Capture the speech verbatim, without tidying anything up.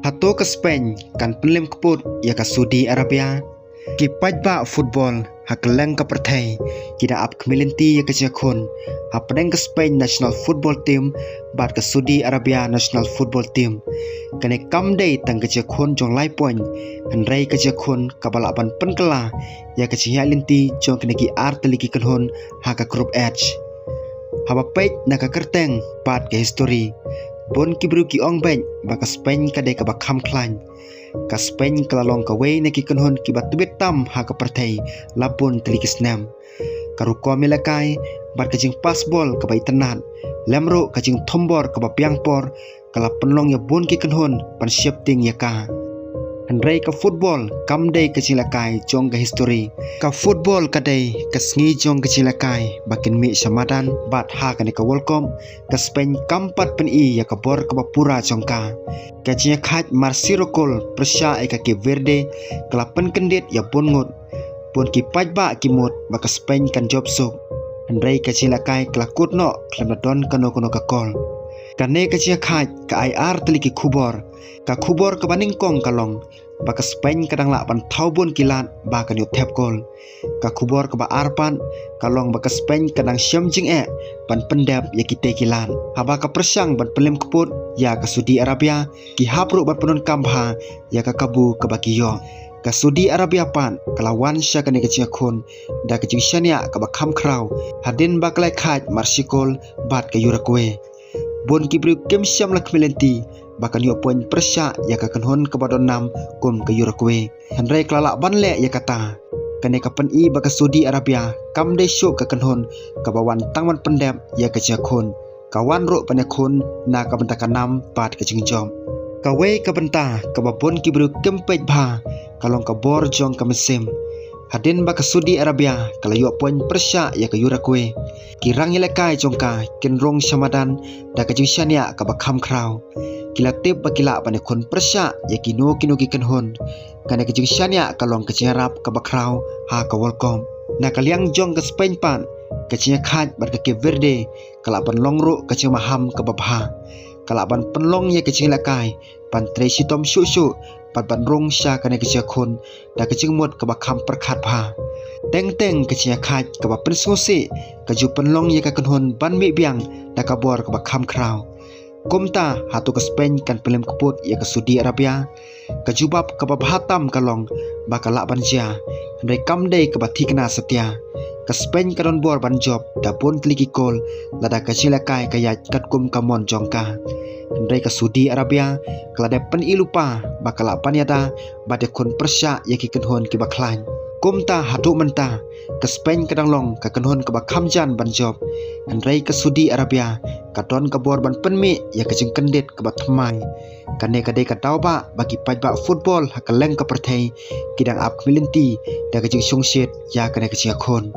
Hato ka Spain kan pynlem kput ïa ka Saudi Arabia? Ki paidbah football ha kylleng ka pyrthei ki dang ap khmih lynti ïa ka jingïakhun hapdeng ka Spain national football team bad ka Saudi Arabia national football team. Kane kam dei tang ka jingïakhun jong lai point, hynrei ka jingïakhun kaba lah ban pynkylla ïa ka jingïaid lynti jong kine ki ar tylli ki kynhun ha ka Group H. Haba peit na ka kyrteng bad ka history, bun ki briew ki ong beit ba ka Spain ka dei kaba kham khlaiñ. Ka Spain ka la long kawei na ki kynhun kiba tbit tam ha ka pyrthei la bun tylli ki snem. Ka rukom ïalehkai bad ka jingpass bol kaba itynnad, lem ruh ka jingthombor kaba biang por, ka la pynlong ïa bun ki kynhun ban sheptieng ïa ka. Hynrei ka football kam dei ka jingïalehkai jong ka history. Ka football ka dei ka sngi jong ka jingïalehkai ba kin mih sha madan, bad ha kane ka World Cup ka Spain kam pat pyni ïa ka bor kaba pura jong ka. Ka jingïakhaid mar shi rukol pyrshah ïa ka Cape Verde ka la pynkyndit ïa bun ngut. Bun ki paidbah ki mut ba ka Spain kan jop suk, hynrei ka jingïalehkai ka la kut noh khlem da don kano kano ka kol. Kane ka jingïakhaid ka ai ar tylli ki khubor. Ka khubor kaba nyngkong ka long ba ka Spain ka dang lah ban thaw bun ki lad ba kan ïoh thep kol. Ka khubor kaba ar pat ka long ba ka Spain ka dang shem jingeh ban pyndep ïa kitei ki lad. Haba ka pyrshang ban pynlem kput ïa ka Saudi Arabia, ki hap ruh ban pyndonkam bha ïa ka kabu kaba ki ïoh. Ka Saudi Arabia pat ka la wan sha kane ka jingïakhun da ka jingshaniah kaba kham khraw, hadien ba ka la ïakhaid mar shi kol bad ka Uruguay. Bun ki briew kim shym la khmih lynti ba kan ïoh point pyrshah ïa ka kynhun kaba don nam kum ka Uruguay, hynrei ka la lah ban leh ïa kata. Kane ka pyni ba ka Saudi Arabia kam dei shuh ka kynhun kaba wan tang ban pyndep ïa ka jingïakhun. Ka wan ruh ban ïakhun na ka bynta ka nam bad ka jingjop. Kawei ka bynta kaba bun ki briew kim peit bha ka long ka bor jong ka mynsiem. Hadien ba ka Saudi Arabia ka la ïoh point pyrshah ïa ka Uruguay, ki rangïalehkai jong ka kin rung sha madan da ka jingshaniah kaba kham khraw. Ki la tip ba ki lah ban ïakhun pyrshah ïa kino kino ki kynhun. Kane ka jingshaniah ka long ka jingïarap kaba khraw ha ka World Cup. Na ka liang jong ka Spain pat, ka jingïakhaid bad ka Cape Verde ka lah ban long ruh ka jingmaham kaba bha. Ka lah ban pynlong ïa ka jingïalehkai ban trei shitom shuh shuh bad ban rung sha kane ka jingïakhun da ka jingmut kaba kham pyrkhat bha. Teng teng ka jingïakhaid kaba pynsngewsih ka ju pynlong ïa ka kynhun ban mih biang da ka bor kaba kham khraw. Kumta, hato ka Spain kan pynlem kput ïa ka Saudi Arabia? Ka jubab kaba bha tam ka long ba ka lah ban jia, hynrei kam dei kaba thikna satia. Ka Spain ka don bor ban jop da bun tylli ki kol lada ka jingïalehkai ka ïaid katkum ka mon jong ka. Hynrei ka Saudi Arabia ka la dep pyni lypa ba ka lah ban ïada bad ïakhun pyrshah ïa ki kynhun kiba khlaiñ. Kumta haduh mynta ka Spain ka dang long ka kynhun kaba kham jan ban jop, hynrei ka Saudi Arabia ka don ka bor ban pynmih ïa ka jingkyndit kaba thymmai. Kane ka dei ka daw ba ba ki paidbah football ha kylleng ka pyrthei ki dang ap khmih lynti da ka jingshongshit ïa kane ka jingïakhun.